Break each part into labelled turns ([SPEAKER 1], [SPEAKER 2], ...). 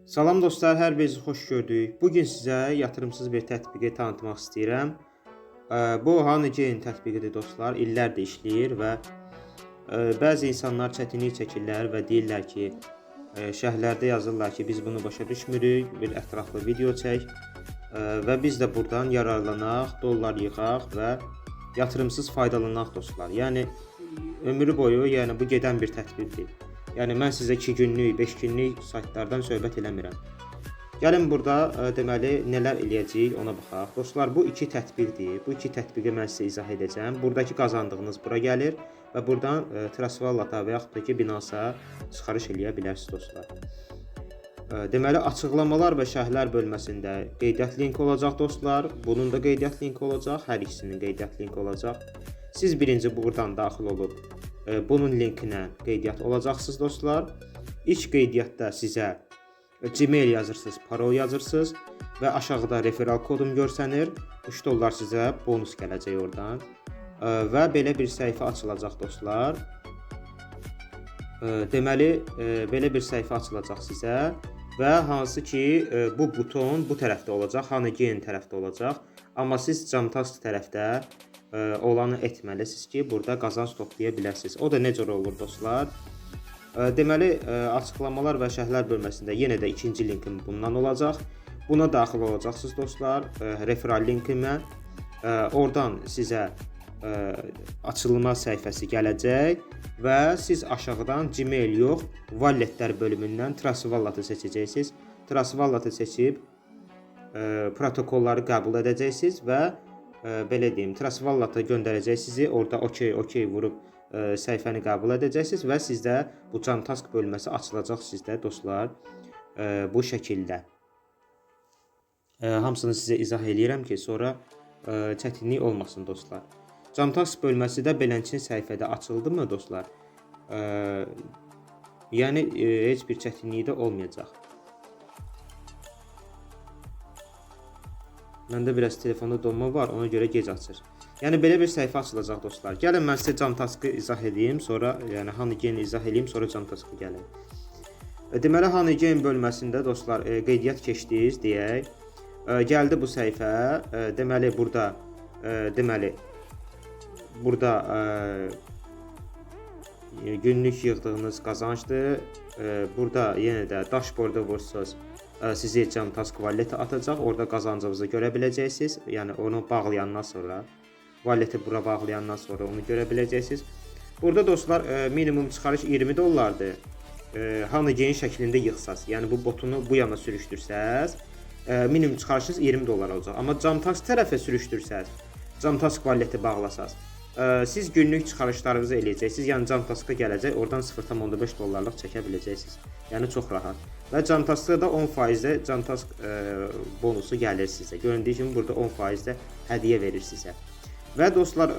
[SPEAKER 1] Salam dostlar, hər birinizi xoş gördük. Bu gün sizə yatırımsız bir tətbiqi tanıtmaq istəyirəm. Bu Honeygain tətbiqidir dostlar. İllərdir işləyir və bəzi insanlar çətinlik çəkirlər və deyirlər ki, şərhlərdə yazırlar ki, biz bunu başa düşmürük, bir ətraflı video çək və biz də buradan yararlanaq, dollar yığaq və yatırımsız faydalanaq dostlar. Yəni ömrü boyu, yəni bu gedən bir tətbiqdir. Yəni mən sizə 2 günlük, 5 günlük saytlardan söhbət eləmirəm. Gəlin burada deməli nələr eləyəcəyik ona baxaq. Dostlar, bu iki tətbiqdir. Bu iki tətbiqi mən sizə izah edəcəm. Buradakı qazandığınız bura gəlir və buradan Trust Wallet-a və yaxud da ki Binance-a çıxarış eləyə bilərsiniz dostlar. Deməli açıqlamalar və şərhlər bölməsində qeydiyyat linki olacaq dostlar. Bunun da qeydiyyat linki olacaq. Hər ikisinin qeydiyyat linki olacaq. Siz birinci buradan daxil olub bunun linkinə qeydiyyat olacaqsınız dostlar. İlk qeydiyyatda sizə Gmail yazırsınız, parol yazırsınız və aşağıda referral kodum görsənir. 3 dollar sizə bonus gələcək oradan. Və belə bir səhifə açılacaq dostlar. Deməli, belə bir səhifə açılacaq sizə və hansı ki bu buton bu tərəfdə olacaq, Honeygain tərəfdə olacaq. Amma siz Camtask tərəfdə olanı etməlisiniz ki, burada qazanc toplaya biləsiniz. O da necə olur dostlar? Deməli, açıqlamalar və şərhlər bölməsində yenə də ikinci linkim bundan olacaq. Buna daxil olacaqsınız dostlar, referral linkimə. Oradan sizə açılma səhifəsi gələcək və siz aşağıdan Gmail yox, walletlər bölümündən Trust Wallet-ı seçəcəksiniz. Trust Wallet-ı seçib protokolları qəbul edəcəksiniz və belə deyim, Trust Wallet-a göndərəcək sizi. Orada OK, OK vurub səhifəni qəbul edəcəksiniz və sizdə bu Camtask bölməsi açılacaq sizdə dostlar, bu şəkildə. Hamısını sizə izah eləyirəm ki, sonra çətinlik olmasın dostlar. Camtask bölməsi də beləncə səhifədə açıldı mı dostlar? Yəni heç bir çətinliyi də olmayacaq. Məndə biraz telefonda donma var, ona görə gec açır. Yəni belə bir səhifə açılacaq dostlar. Gəlin mən sizə Camtaskı izah edeyim, sonra yəni Honeygain izah eləyim, sonra Camtaskı gəlin. Deməli Honeygain bölməsində dostlar qeydiyyat keçdiniz deyək. Gəldi bu səhifə. Deməli burada deməli burada günlük yığdığınız qazancdır. Burada yenə də dashboarda vursunuz, sizi Camtask wallet-ə atacaq. Orada qazancınızı görə biləcəksiniz. Yəni onu bağlayandan sonra, wallet-i bura bağlayandan sonra onu görə biləcəksiniz. Burada dostlar minimum çıxarış 20 dollardır. Honeygain şəklində yığsaz, yəni bu botunu bu yana sürüşdürsəz, minimum çıxarışınız 20 dollar olacaq. Amma Camtask tərəfə sürüşdürsəz, Camtask wallet-i bağlasaz, siz günlük çıxarışlarınızı eləyəcəksiniz. Yəni Camtaska gələcək, oradan 0,5 dollarlıq çəkə biləcəksiniz. Yəni çox rahat. Və Camtaskda da 10% də Camtask bonusu gəlir sizə. Göründüyü kimi burada 10% də hədiyyə verir sizə. Və dostlar,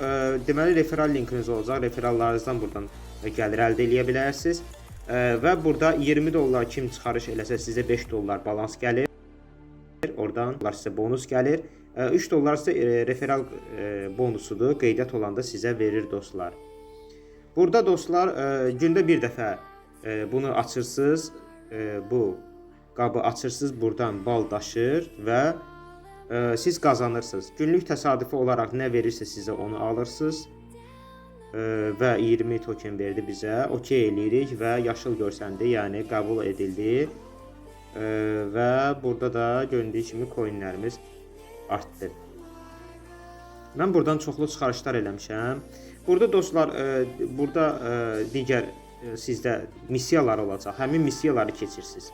[SPEAKER 1] deməli referral linkiniz olacaq. Referallarınızdan buradan gəlir əldə eləyə bilərsiniz. Və burada 20 dollar kim çıxarış eləsə sizə 5 dollar balans gəlir. Oradan sizə bonus gəlir. 3 dollar isə referral bonusudur. Qeydiyyat olanda sizə verir dostlar. Burada dostlar gündə bir dəfə bunu açırsınız. Bu qabı açırsınız, buradan bal daşır və siz qazanırsınız. Günlük təsadüfi olaraq nə verirsə sizə onu alırsınız. Və 20 token verdi bizə. OK eləyirik və yaşıl görsəndi, yəni qəbul edildi. Və burada da göründüyü kimi coinlərimiz artdı. Mən buradan çoxlu çıxarışlar eləmişəm. Burada dostlar, burada digər sizdə missiyalar olacaq. Həmin missiyaları keçirsiniz.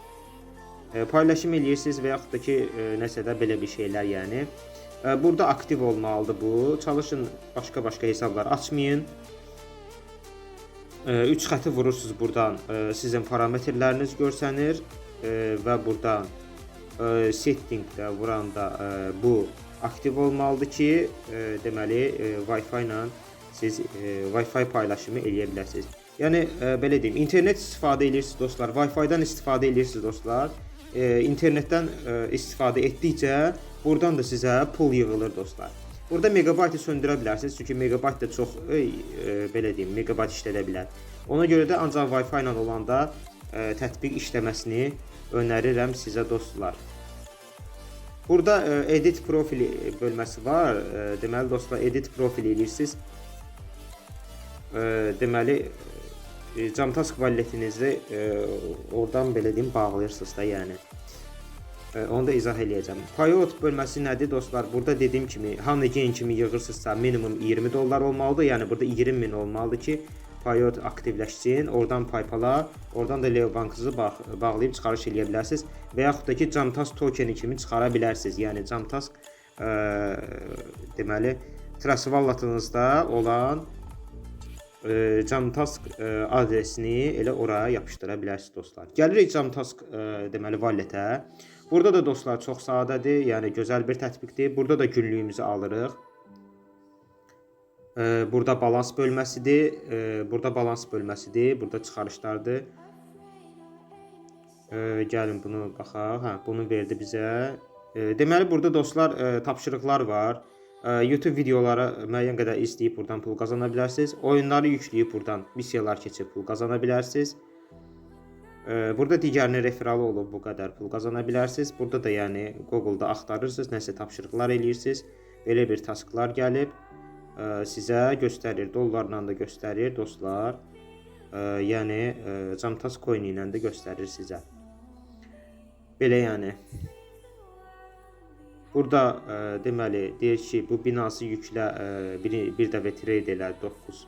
[SPEAKER 1] Paylaşım eləyirsiniz və yaxud da ki, nəsə də belə bir şeylər yəni. Burada aktiv olmalıdır bu. Çalışın başqa-başqa hesablar açmayın. 3 xətti vurursunuz buradan. Sizin parametrləriniz görsənir və buradan settingdə vuranda bu aktiv olmalıdır ki, deməli Wi-Fi ilə siz Wi-Fi paylaşımı eləyə bilərsiniz. Yəni belə deyim, internet istifadə edirsiniz dostlar, Wi-Fi-dan istifadə edirsiniz dostlar. İnternetdən istifadə etdikcə buradan da sizə pul yığılır dostlar. Burada megabaytı söndürə bilərsiniz, çünki megabayt da çox belə deyim, megabayt işlədə bilər. Ona görə də ancaq Wi-Fi ilə olanda Tətbiq işləməsini önərirəm sizə dostlar. Burada edit profili bölməsi var. Deməli dostlar, edit profili eləyirsiniz. Deməli Camtask walletinizi oradan belə deyim bağlayırsınız da, yəni. Onu da izah eləyəcəm. Payout bölməsi nədir dostlar? Burada dediyim kimi, Honeygain kimi yığırsınızsa minimum 20 dollar olmalıdır. Yəni burada 20 min olmalıdır ki, payout aktivləşsin. Oradan PayPal-a, oradan da Leo bankınızı bağlayıb çıxarış eləyə bilərsiniz və yaxud da ki, Camtask tokeni kimi çıxara bilərsiniz. Yəni Camtask deməli Trust Wallet-ınızda olan Camtask adresini elə oraya yapışdıra bilərsiniz dostlar. Gəlirik Camtask deməli wallet-ə. Burada da dostlar çox sadədir, yəni gözəl bir tətbiqdir. Burada da günlüyümüzü alırıq. Burada balans bölməsidir. Burada balans bölməsidir. Burada çıxarışlardır. Gəlin bunu baxaq. Hə, bunu verdi bizə. Deməli burada dostlar tapşırıqlar var. YouTube videoları müəyyən qədər izləyib buradan pul qazana bilərsiniz. Oyunları yükləyib buradan missiyalar keçib pul qazana bilərsiniz. Burada digərinin referalı olub bu qədər pul qazana bilərsiniz. Burada da yəni Google-da axtarırsınız, nəsə tapşırıqlar eləyirsiniz. Belə bir tasklar gəlib sizə göstərir. Dollarla da göstərir dostlar. Yəni Camtask coin ilə də göstərir sizə. Belə yəni. Burada deməli deyir ki, bu Binance-ı yüklə, bir dəfə trade elə 9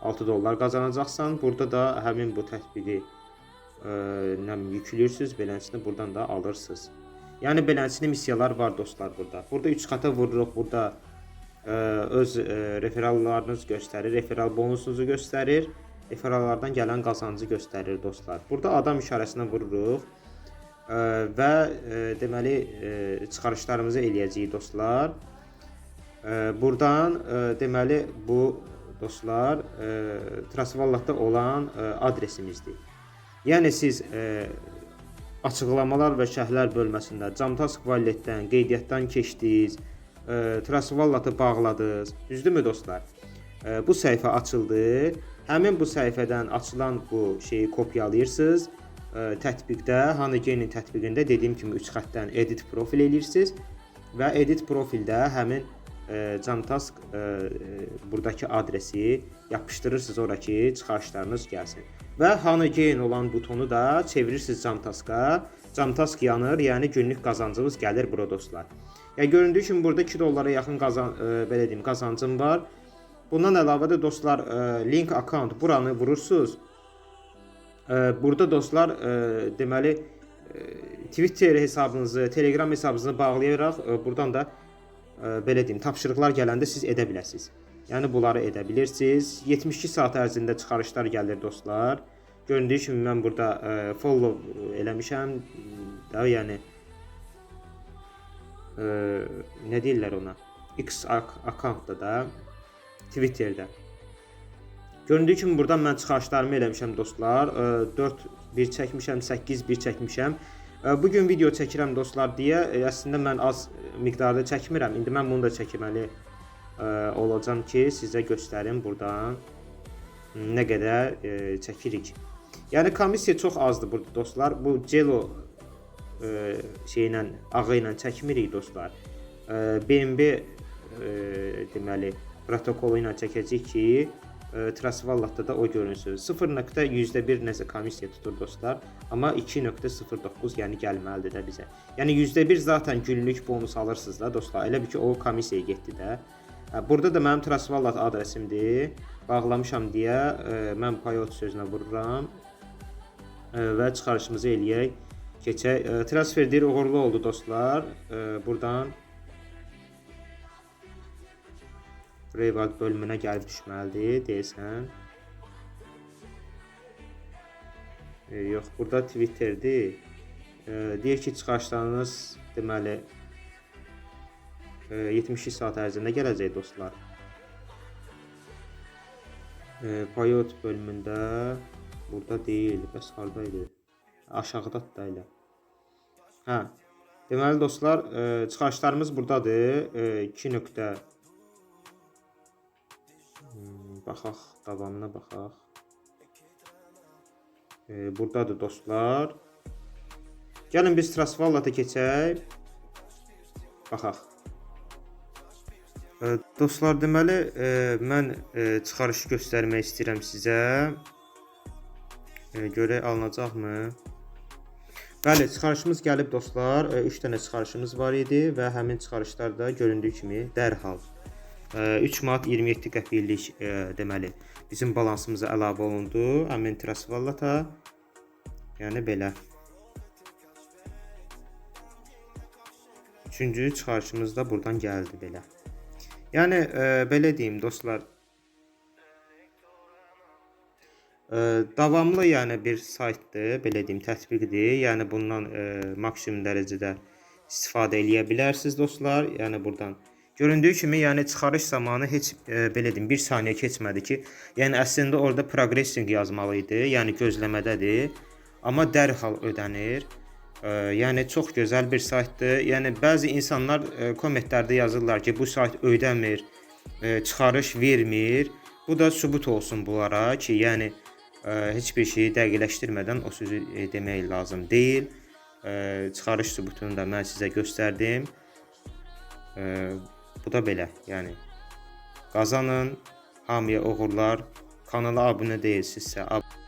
[SPEAKER 1] 6 dollar qazanacaqsan. Burada da həmin bu tətbiqi nə yüklüyürsüz, belənsini buradan da alırsınız. Yəni belənsini missiyalar var dostlar burada. Burada 3 xata vururuq. Burada öz referallarınız göstərir, referal bonusunuzu göstərir. Referallardan gələn qazancı göstərir dostlar. Burada adam işarəsinə vururuq. Və deməli çıxarışlarımızı eləyəcəyik dostlar. Buradan deməli bu dostlar Trust Wallet-da olan adresimizdir. Yəni siz açıqlamalar və şərhlər bölməsində Camtask Wallet-dən, qeydiyyatdan keçdiniz, Trust Wallet-ı bağladınız. Düzdürmü dostlar? Bu səhifə açıldı. Həmin bu səhifədən açılan bu şeyi kopyalayırsınız. Tətbiqdə, Honeygain tətbiqində dediyim kimi 3 xəttdən edit profil eləyirsiniz və edit profildə həmin Camtask buradakı adresi yapışdırırsınız ora ki, çıxarışlarınız gəlsin. Və Honeygain olan butonu da çevirirsiniz Camtask-a. Camtask yanır, yəni günlük qazancımız gəlir bura dostlar. Yəni göründüyü kimi burada 2 dollara yaxın belə deyim, qazancım var. Bundan əlavə də dostlar link account buranı vurursunuz. Burada dostlar deməli Twitter hesabınızı, Telegram hesabınızı bağlayaraq buradan da belə deyim, tapşırıqlar gələndə siz edə biləsiniz. Yəni bunları edə bilirsiniz. 72 saat ərzində çıxarışlar gəlir dostlar. Göründüyü kimi mən burada follow eləmişəm. Da yəni nə deyirlər ona? X accountda da Twitterdə. Göründüyü kimi buradan mən çıxarışlarımı eləmişəm dostlar. 4 1 çəkmişəm, 8 1 çəkmişəm. Bu gün video çəkirəm dostlar deyə əslində mən az miqdarda çəkmirəm. İndi mən bunu da çəkməli olacağam ki, sizə göstərim buradan nə qədər çəkirik. Yəni komissiya çox azdır burada dostlar. Bu Celo şeylə, ağı ilə çəkmirik dostlar. BNB deməli protokolu ilə çəkəcəyik ki, Trust Wallet-da da o görünsün. 0.1% nəsə komissiya tutur dostlar, amma 2.09 yəni gəlməlidir də bizə. Yəni %1 zaten günlük bonus alırsınız da dostlar. Elə bil ki, o komissiyaya getdi də. Burada da mənim Trust Wallet adresimdir. Bağlamışam deyə mən payout sözünə vururam və çıxarışımızı eləyək. Keçək. Transfer deyir uğurlu oldu dostlar. Buradan Reward bölümünə gəlib düşməlidir deyəsən. Yox, burada Twitterdir. Deyir ki, çıxarışlarınız deməli 72 saat ərzində gələcək dostlar. Payout bölümündə burada deyil. Bəs harda idi? Aşağıdadır da elə. Hə. Deməli dostlar, çıxarışlarımız buradadır. 2 nöqtə baxaq, davamına baxaq. Buradadır dostlar. Gəlin biz Trust Wallet-a keçək. Baxaq. Dostlar, deməli, mən çıxarışı göstərmək istəyirəm sizə. Görək alınacaqmı? Bəli, çıxarışımız gəlib dostlar. 3 dənə çıxarışımız var idi və həmin çıxarışlar da göründüyü kimi dərhal 3 manat 27 qəpiklik deməli bizim balansımıza əlavə olundu həmin Trust Wallet-a. Yəni belə. Üçüncü çıxarışımız da buradan gəldi belə. Yəni belə deyim dostlar. Davamlı yəni bir saytdır, belə deyim, tətbiqdir. Yəni bundan maksimum dərəcədə istifadə eləyə bilərsiniz dostlar. Yəni buradan göründüyü kimi, yəni çıxarış zamanı heç belə deyim, bir saniyə keçmədi ki, yəni əslində orada progressing yazmalı idi, yəni gözləmədədir. Amma dərhal ödənir. Yəni çox gözəl bir saytdır. Yəni bəzi insanlar kommentlərdə yazırlar ki, bu sayt ödəmir, çıxarış vermir. Bu da sübut olsun bunlara ki, yəni heç bir şeyi dəqiqləşdirmədən o sözü demək lazım deyil. Çıxarış sübutunu da mən sizə göstərdim. Bu da belə, yəni qazanın, hamıya uğurlar. Kanala abunə deyilsinizsə, abunə